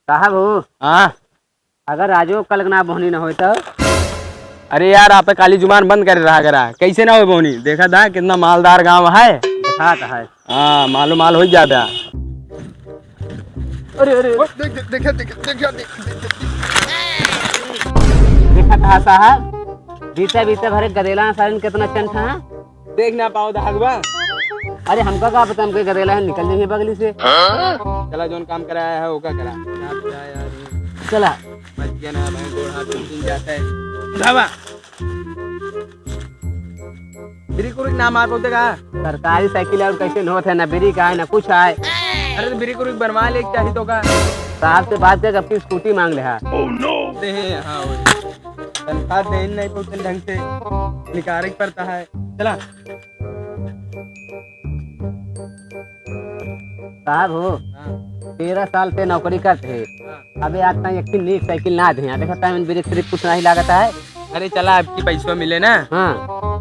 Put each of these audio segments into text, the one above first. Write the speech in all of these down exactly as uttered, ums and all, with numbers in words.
साहब हो। हाँ। अगर आजो कल ना बोहनी न होई तो? अरे यार, आपे काली जुबान बंद करे रहा करा। कैसे ना होई बोहनी? देखा था कितना मालदार गाँव है। देखा था है। हाँ, मालो माल हो जाता। अरे, अरे। ओ, देख, देख, देख, देख, देख, देख, देख। देखा था साहब, बीते बीते भरे गदेला सारन कितना चंट है। देख ना पाओ दहागवा। अरे हमका का पता, हमके गदेला है, निकल जाइए बगली से। चला, जोन काम कराया है, ओका करा। ना बुझा यार। चला। बच गया ना भाई, गोड़ हाथ टूट जाता है। उठावा। ब्रेक उरेक ना मार पाते का? सरकारी साइकिल और कैसे होत है, ना ब्रेक आए, ना कुछ आए। अरे तो ब्रेक उरेक बनवा ले, चाही तो का? साहब से बात करके अपनी स्कूटी मांग ले हा। दे, हाँ, वही। तनख्वाह दे नहीं पाते ढंग से, निकाले के पड़ता है। चला। साहब हो, हाँ। तेरह साल से नौकरी करते हैं। हाँ। अबे आज तक एक ठे नीक साइकिल ना दे। देखा था, ब्रेक सिर्फ कुछ नहीं लागत है। अरे चला, आपकी पैसवा मिले ना, हाँ।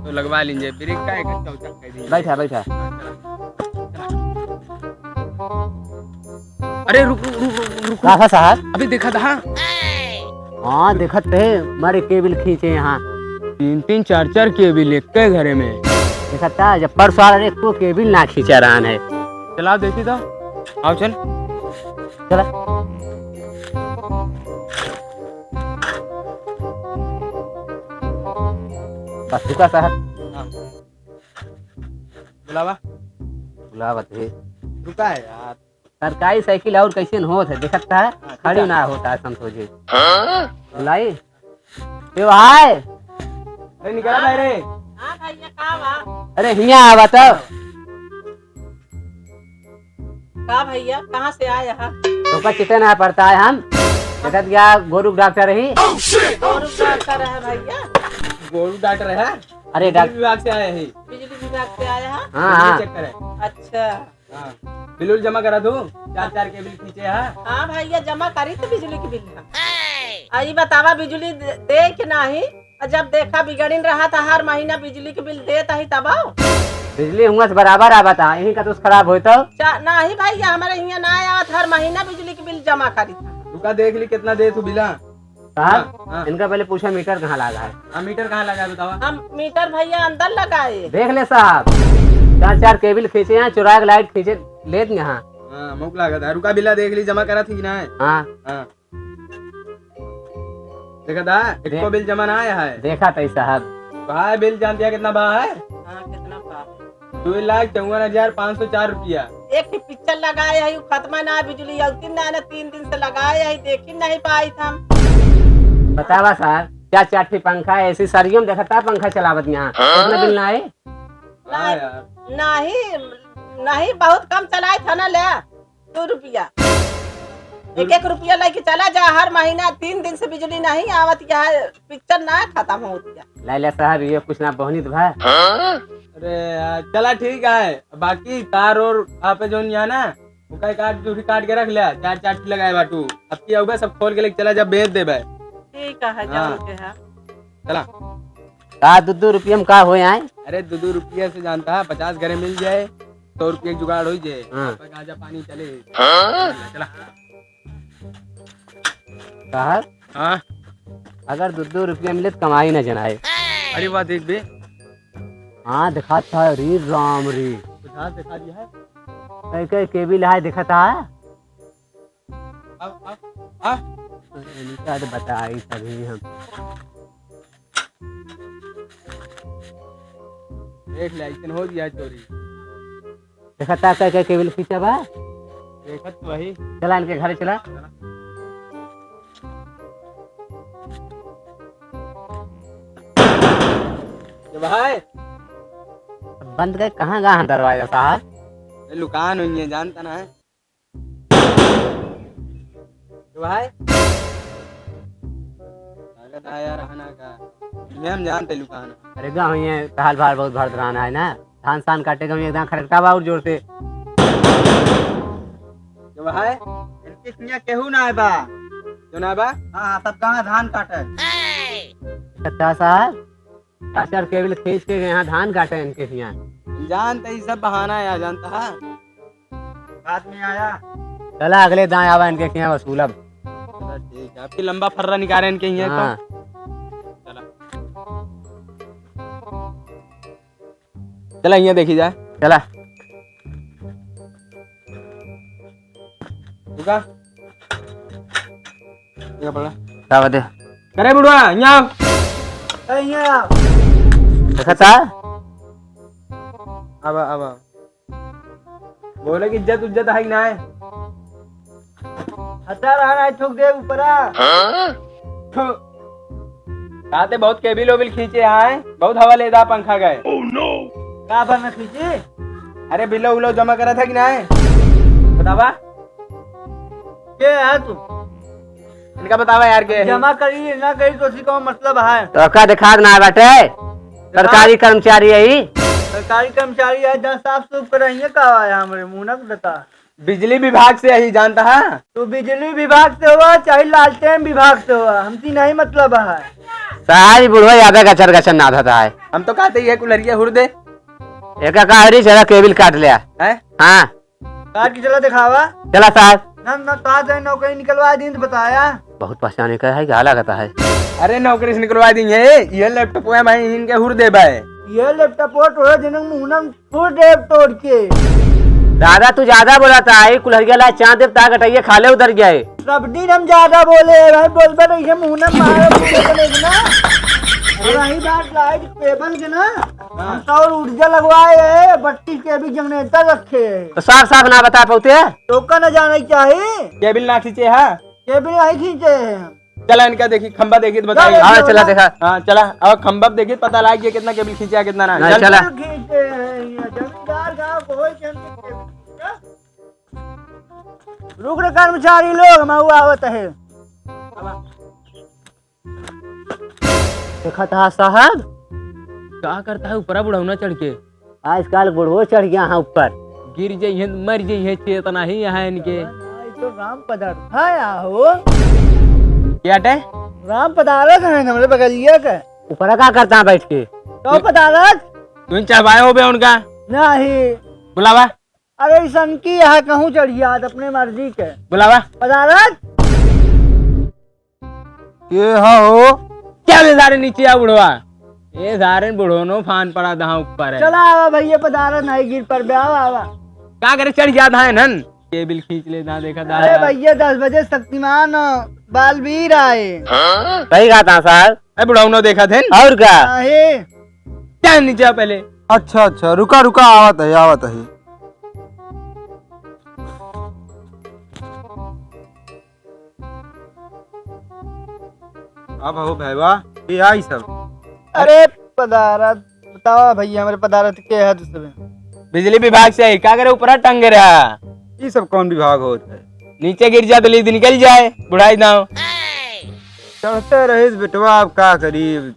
तो लगवा लीजिए ब्रेक का एक अच्छा उचक कर दीजिए। बैठा, बैठा। हाँ, चला। अरे रुक, रुक, रुक, रुक, रुक। का था साहब? अभी देखा था। हाँ, देखत थे, मारे केबिल खींचे यहाँ। तीन तीन चार चार केबिल एक के घरे में। देखत था, जब परसों आ रहे, एको केबिल ना खींचा रहा है। चला देखी तो। आओ चल। चला। बस रुका साहब। हाँ। बुलावा। बुलावत है। रुका है यार। सरकारी साइकिल और कैसे न होत है, देखत था, हाँ, ठीक खड़ी है। ना होता है, समझो जी। हाँ? बुलाई। ए भाई। अरे निकल भाई रे। हाँ भैया, का बा? अरे हियाँ आवा तो। का भैया, कहाँ से आए हैं? तोका चिते ना पड़ता है हम। देखत गया गोरू के डॉक्टर ही। गोरू के डॉक्टर है भैया। गोरू डॉक्टर है? अरे बिजली डॉक्टर विभाग से आए हैं। बिजली विभाग से आए हैं? हाँ, बिजली हाँ। चेक करें। अच्छा। हाँ। बिल उल जमा करा तू, चार चार के बिल खींचे है। हाँ भैया, जमा करी तो बिजली के बिल है। आ, ई बतावा, बिजली दे, दे कि नाही? आ, जब देखा बिगड़िन रहा था, हर महीना बिजली के बिल देत ही तब आओ। बिजली हुआ से बराबर आवत है, यही का तो खराब होई तो? चा-, नाही भैया, हमारे हियाँ ना आवत, हर महीना बिजली के बिल जमा करी था। रुका देख ली कितना दे तू बिला। साहब, हाँ, हाँ। इनका पहले पूछा मीटर कहाँ लगा है? हाँ, मीटर कहाँ लगा है बतावा? हम मीटर भैया अंदर लगाए। देख ले साहब, चार चार केबिल खींचे हैं, चुरा के लाइट खींचे लेत यहाँ। हाँ, मौक लागत है। रुका बिला देख ली, जमा करा थी कि ना है? हाँ। हाँ। देखा था, दे-, एको बिल जमा ना आया है। देखा था साहब। भाई बिल जानते हैं कितना बा है? हाँ, कितना बा? दो लाख चौवन हजार पाँच सौ चार रुपया। एक ठे पिक्चर लगाए है, उ खत्मा ना बिजली, अउती ना, ना तीन दिन से लगाए है, देखी नहीं पाई था हम। बतावा साहब, क्या चार ठे पंखा है, एसी सरियम देखता पंखा चलावत यहाँ, हाँ? इतना बिल ना आए? हाँ यार। नहीं, नहीं, बहुत कम चलाए था ना ले। दो रुपया। एक एक रुपया लेके चला जा, हर महीना तीन दिन से बिजली नहीं आवत, यहाँ पिक्चर ना खत्म होत है। लैला साहब, ये कुछ ना बहनी तो भाई। अरे यार, चला ठीक है, बाकी तार और आप जोन यहाँ ना, वो कई काट, दूसरी काट के रख ले, चार चार ठे लगाए बाटू, अब की होगा सब खोल के लेके चला जा, बेच देबे। ठीक है, हाँ। जान के है। चला। का दो दो रुपया में का हो आए? अरे दो दो रुपया से जानता है, पचास घरे मिल जाए, सौ रुपया के जुगाड़ हो जाए। हाँ। आपका गांजा पानी चले। हाँ? चला। साहब, हाँ? अगर दो दो रुपया मिले तो कमाई ना जनाए। अरे वाह, देख बे। हाँ, दिखा था री राम री। दिखा, दिखा दिया है। कई कई केबिल है, दिखा था। अब, अब, अब। इनका तो बताई तभी हम। देख ले, ऐसन हो गया चोरी। देखा ता कई कई केबिल खींचा बा। देखत वही। चला इनके घरे चला। ये भाई। बंद कर, कहाँ गया दरवाजा साहब? ये लुकान हुई है, जानता ना है। तो भाई, लागत है यार, है ना का? मैं हम जानते लुकान। अरे गाँव ये हाल भाल बहुत भरत रहना है ना, धान सान काटे का एकदम खटकता बा और जोर से। तो भाई, इनके हियाँ केहू ना आए बा। क्यों ना आए बा? हाँ, हाँ, सब कहाँ धान काटे? सत्ता साहब, चार चार केबिल खींच के यहाँ धान काटे इनके हियाँ। जानते ही सब बहाना है, जानता है। बाद में आया। चला अगले दाएं आवा इनके हियाँ वसूलब। चला ठीक है, आपकी लंबा फर्रा निकाले इनके यहाँ हाँ। तो। चला। चला, यहाँ देखी जाए। चला। रुका। यहाँ पड़ा। का बात है? अरे बुढ़वा, यहाँ आओ। ए, यहाँ आओ। देखा था? अब, अब। बोले कि इज्जत उज्जत है कि ना है? हटा रहा ना, ठोक दे ऊपरा। हाँ? थू। कहते बहुत केबिल ओबिल खींचे आए, बहुत हवा लेदा पंखा गए। Oh no! का भर में खींची? अरे बिलो उलो जमा करा था कि ना है? बतावा। के है तू? इनका बतावा यार के है? जमा करी ना करी तो उसी का मतलब है। तो का दिखात ना बाटे? सरकारी कर्मचारी है ई। सरकारी कर्मचारी है, जहाँ साफ सूफ कराइए का है हमरे मुंह ना बता। बिजली विभाग से ही जानता है? तू बिजली विभाग से हुआ चाहे लालटेन विभाग से हुआ, हमसे नहीं मतलब है। सारी बुढ़वा यादा गचर गचर नादत है। हम तो कहते ही है कुलरिया हुर दे। एक कहरी चला केबिल काट लिया। हैं? हाँ। काट के चला दिखावा। चला साहब। ना, ना, ताज है, नौकरी निकलवा दिन तो बताया। बहुत पहचाने का है, क्या लगता है? अरे नौकरी से निकलवा देंगे, ये लैपटॉप है भाई, इनके हुर दे भाई। ये लैपटॉप और तोरे जनम मुहनम फूट देव तोड़ के। दादा, तू ज्यादा बोला था, आई कुल्हरिया ला चांद देव, ता गटैया खाले उतर गया है। सब दिन हम ज्यादा बोले हैं भाई, बोलबे नहीं है, मुंह ना मारे, बोले तो नहीं ना। और रही बात लाइट केबल के ना, हम तो और ऊर्जा लगवाए हैं, बत्तीस केवी जनरेटर रखे हैं। तो साफ साफ ना बता पाते हैं? तो का ना जाने चाहिए। केबल ना खींचे है? केबल नहीं खींचे हैं। चला इनका देखी, खंभा देखी तो बताइए। चला, हाँ, चला देखा। हाँ, चला, अब खंभा देखी, पता लाग गया कितना केबल खींचा, कितना ना। नहीं, चल। चला। खींचे हैं, ये जमींदार गाँव को होई के हमके केबल खींचा। रुक रे कर्मचारी लोग, हम हुआ आवत है। देखा था साहब? का करता है ऊपरा बुढ़ौना चढ़ के? आजकल बुढ़वो चढ़ गया है ऊपर। गिर जइहें, मर जइहें, चेतना ही यहाँ इनके। ये तो राम पदार्थ है, आहो। क्या टे? राम पदार्थ है हमरे बगलिया के। ऊपर का करता है बैठ के? तो पदार्थ? तुम चढ़वाए हो बे उनका? नहीं। बुलावा। अरे, इसन की यहाँ कहूँ चढ़िया, अपने मर्जी के। बुलावा। पदार्थ? के हा हो? क्या बे सारे नीचे आ बुढ़वा? ए सारे बुढ़ोनो फान पड़ा दहा ऊपर है। चला आवा भैया, पधारा नहीं गिर पर बे, आवा, आवा। का करे चढ़ जात है नन? केबिल खींच ले ना देखा अरे दादा। भैया, दस बजे शक्तिमान बालवीर आए। सही कहा था साहब। ए बुढ़ौनो देखा थे न? और का? काहे? चल नीचे आ पहले। अच्छा, अच्छा, रुका, रुका, आवत है, आवत है। अब हो भैया, ये आई सब। अरे पदारथ, बतावा भैया, हमरे पदारथ के है दूसरे? बिजली विभाग से आई, का करे ऊपरा टंग रहा? ये सब कौन विभाग होत है? नीचे गिर जा तो लीद निकल जाए, बुढ़ाई दाव। चढ़ते रहिस बेटवा, अब का करी,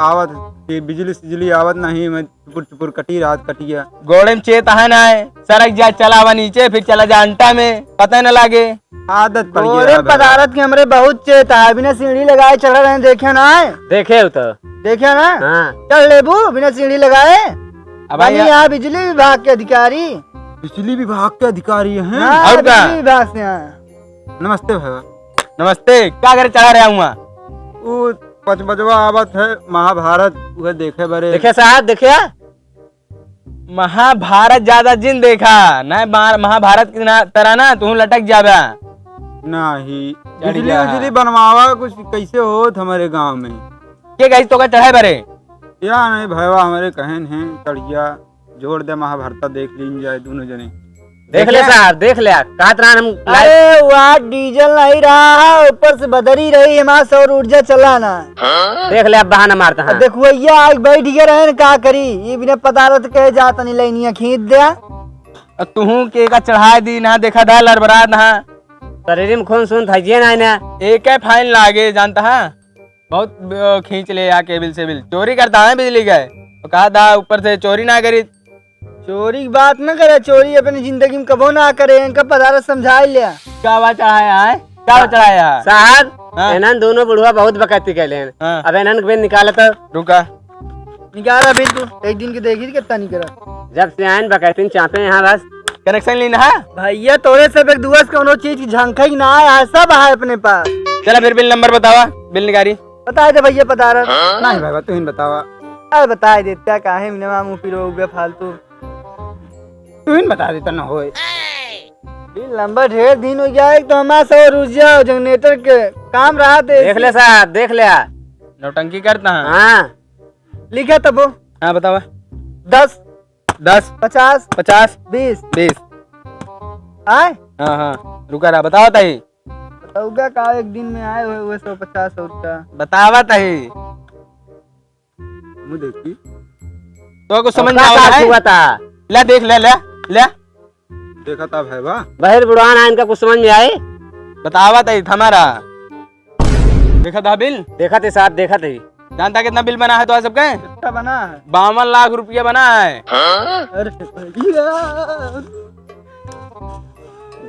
आवत के बिजली सिजली आवत नहीं, मैं टुपुर टुपुर कटी रात कटिया। गोड़े में चेत है ना है, सरक जा, चला आवा नीचे, फिर चला जा अंटा में, पता न लागे। आदत पड़ गया गोरे है भाई। पदारथ के हमरे बहुत चेत है, बिना सीढ़ी लगाए चढ़ रहे हैं, देखे ना है? देखे हो तो। देखे ना? हाँ। चढ़ लेबू बिना सीढ़ी लगाए? अब भाई बानी यहाँ बिजली विभाग के अधिकारी। बिजली विभाग के अधिकारी हैं? हाँ, और का? बिजली विभाग से हैं। नमस्ते भैया। नमस्ते, का करे चढ़ा रहा हुआ? वो पचपचवा आवत है महाभारत, उहे देखे बरे। देखे साहब, देखे? महाभारत ज्यादा जिन देखा, ना मार-, महाभारत की ना, तरह ना तू लटक जाबा। नहीं, चढ़ बिजली गया। बिजली बनवावा कुछ कैसे होत हमारे गांव में? के कही तो का चढ़े बरे? या नहीं भैया, हमारे कहन हैं चढ़िया। जोड़ दे महाभारत, देख लीन जाए दोनों जने। देख ले देखे? साहब, देख ले, कहत रहन हम अरे, वहाँ डीजल नहीं रहा, ऊपर से बदरी रही, हमारा सौर ऊर्जा चला ना। देख ले, अब बहाना मारता है। देखुवैया आग बैठ गए रहे न, का करी? ये बिना पदारथ के जात नहीं, लाइनिया खींच दे। अब तुहू के का चढ़ाए दी ना, देखा था लड़बड़ा ना। शरीर में खून सुन था, जिए ना, ना। एक है फाइन लागे, जानता है? बहुत, अ, खींच ले या केबिल सेबिल। चोरी करता है बिजली का। तो कहा था ऊपर से चोरी ना करी। चोरी की बात ना करे, चोरी अपनी जिंदगी में कबो ना करे, इनका पदारथ समझा लिया। का बात चढ़ाया है? का बात चढ़ाया है? साहब, हाँ। इन्हन दोनों बुढ़वा बहुत बकैती कैले हैं। हाँ। अब इन्हन के निकाला तो। रुका। निकाला भी तू, एक दिन की देखी कितना निकला। जब से आयन बकैती चापे यहाँ बस। कनेक्शन लेना है? भैया, तोरे सब एक दुआ से कोनो चीज की झंखई ना आया है, सब है अपने पास। चला फिर बिल नंबर बतावा, बिल निकारी। बताइ दे भइया पदारत। नहीं भाई, तू ही बतावा। अरे बताइ देत्या, काहे मिनवा मुँह पिरो हुए फालतू। तू ही बता देता न होए। बिल नंबर ढेर दिन होइ गया, एक तो हमार सब रुझिया हो जनरेटर के काम रहा थे। देख ले साहब, देख ले। नौटंकी करता है। हाँ। लिखा तब। हाँ, बतावा। दस। दस। पचास। पचास। बीस। बीस। आए? हाँ, हाँ, रुका रहा, बतावा ताई। बताऊगा का एक दिन में आए हुए, हुए सौ पचास और का। बतावा ताई। मुँह देखी। तो कुछ समझ और में का आवत है? हुआ था? ले देख ले, ले, ले। देखा था भाई बा। बहिर बुढ़ान है, इनका कुछ समझ में आई? बतावा ताई हमारा। देखा था बिल? देखा थे साहब, देखा थे। जानता कितना बिल बना है तो सबके? कितना बना है? बावन लाख रुपया बना है। अरे भैया।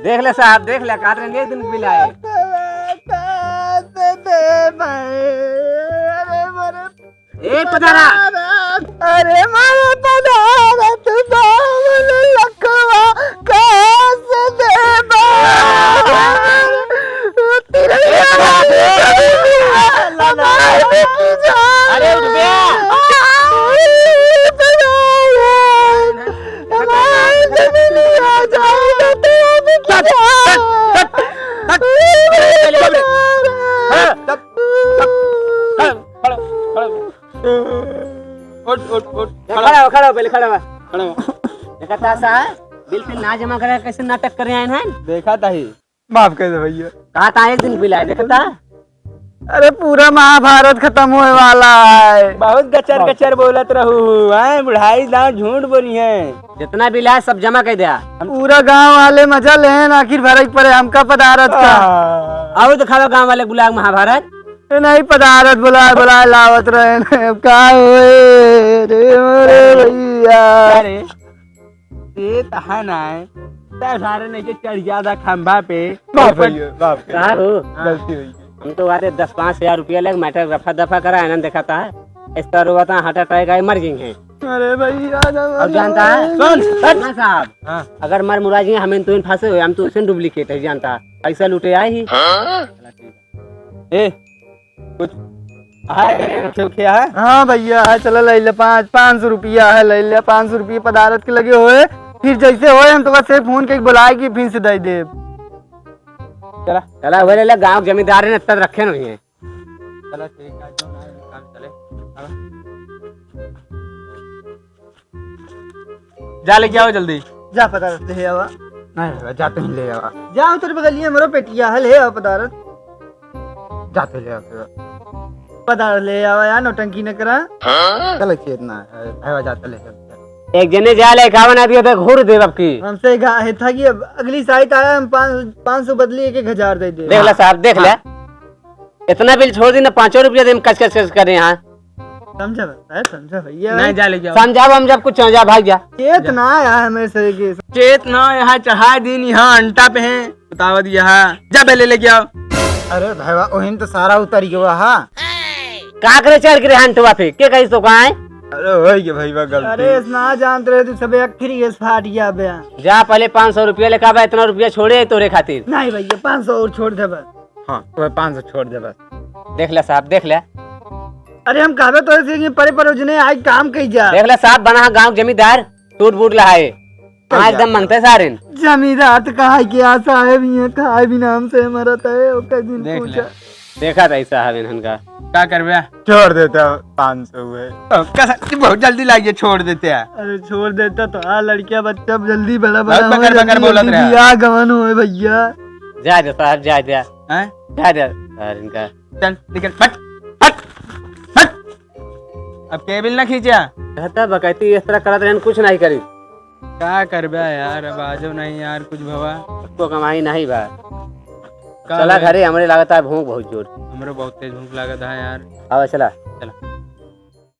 देख ले साहब, देख ले, काट रहे एक दिन बिल आए। ए पधारा। अरे मारा पधारा, तू बावन लखवा कैसे देबा? अरे उठ बे। उठ, उठ, उठ, खड़ा खड़ा हो, खड़ा हो, पहले खड़ा हो। खड़ा हो। देखा था साहब, बिल फिर ना जमा करे, कैसे नाटक कर रहे हैं? देखा था ही। माफ कर दे भैया। कहा था एक दिन बिल आए, देखा था? अरे पूरा महाभारत खत्म होए वाला है। बहुत गचर गचर बोलत रहू, हैं? बुढ़ाई दांव झूठ बोली हैं। जितना बिल आए सब जमा कर दिया। पूरा गांव वाले मजा लेन, आखिर भरे के पड़े हमका पदारत का। हाँ। आओ दिखावा गांव वाले बुलाग महाभारत। ए, नहीं पदारत बुलाए, बुलाए लावत रहे ने। अब का होए रे मोरे भैया? अरे, ये तहा ना है। ते सारे नहीं के चढ़ गया था खंभा पे। माफ भैया, माफ कर। का हो? गलती हुई। हम तो आते दस पाँच हजार रुपया लग मैटर रफा दफा करा, आनंद दिखाता है। इस तरह हुआ था, हार्ट अटैक आए, मर गई हैं। अरे भैया, अब जानता है? सुन, सुन ना साहब। हाँ। अगर मर मुरा जी, हमें तो इन फंसे हुए, हम तो उसे डुप्लीकेट है, जानता है? ऐसा लूटे आए ही। हाँ? ए, कुछ है, क्यों क्या है? हाँ भैया, है, चला ले ले पाँच, पाँच सौ रुपया है, ले ले पाँच सौ रुपया पदारत के लगे होए, फिर जैसे होए हम तो बस एक फोन के बुलाए कि फिर से दे दे। चला। चला, वो ले ले, गांव के जमींदार ने तब रखे नहीं है। चला ठीक है, जो ना है, काम चले। हाँ। जा लेके आओ जल्दी। जा पदारत ले आवा। नहीं भैया, जा तुम ले आवा। जा उतर बगलिए मरो पेटिया है, ले आवा पदारत। जा तुम ले आवा। पदारत ले आवा यार, नौटंकी न करा। चलो खेत ना है, भैया जा तो ले आवा। एक जने जा ले कावन अभी अबे घूर दे बाप की। हमसे कहा है था कि अब अगली साइत आया हम पाँच, पाँच सौ बदली एक एक हजार दे दे। देख ले साहब, देख ले। हाँ। इतना बिल छोड़ दी ना, पाँचों रुपया दे हम कच कच कच कर रहे हैं। समझा बस, है, समझा भैया। नहीं, जा लेके आओ। समझाओ हम जब कुछ, जा भाग जा। चेत जा। ना आया है मेरे से कि चेत ना यहाँ चढ़ा दीन यहाँ अंटा पे है। बतावत यहाँ। जा पहले लेके आओ। अरे भाईवा, ओहिन तो सारा उतर गया हा। का करे चढ़ के रे अंटवा पे? के कही तो का है? अरे होई के भाईवा गलती। अरे इस ना जानत रहे तू सबे अखरी के फाट गया बे। जा पहले पाँच सौ रुपया लेके आवा, इतना रुपया छोड़े तोरे खातिर। नहीं भैया, पाँच सौ और छोड़ दे बस। हाँ, वह पाँच सौ छोड़ दे बस। देख ले साहब, देख ले। अरे हम कहबे तो ऐसे कि परे परे जने आई काम कही जा। देख ले साहब, बना गाँव के जमींदार, टूट बूट लहाए। हाँ, एकदम मंगते सारे। जमींदार तो कहा कि आ साहब, ये खाए बिना हमसे मरत है, ओकर दिन देख पूछा। ले। देखा था साहब इन्हन का। का करबे? छोड़ देता पाँच सौ हुए। कैसा कि बहुत जल्दी लाइए, छोड़ देते हैं। अरे छोड़ देता तो आ लड़किया बच्चा जल्दी बड़ा बड़ा बहुत हो, बकर जल्दी बकर बोलत जल्दी रहा। बियाह गवन होए भैया। जा दे साहब, जा दे। हैं? जा दे साहब इनका। चल निकल, हट, हट, हट। अब केबिल ना खींचा। कहता बकैती इस तरह करत रहन, कुछ नहीं करी। का करबे यार, अब आजो नहीं यार कुछ भवा। को कमाई नहीं बा। का चला भाई? घरे, हमरे लागत है भूख बहुत जोर। हमरो बहुत तेज भूख लागत है यार। आवा चला। चला।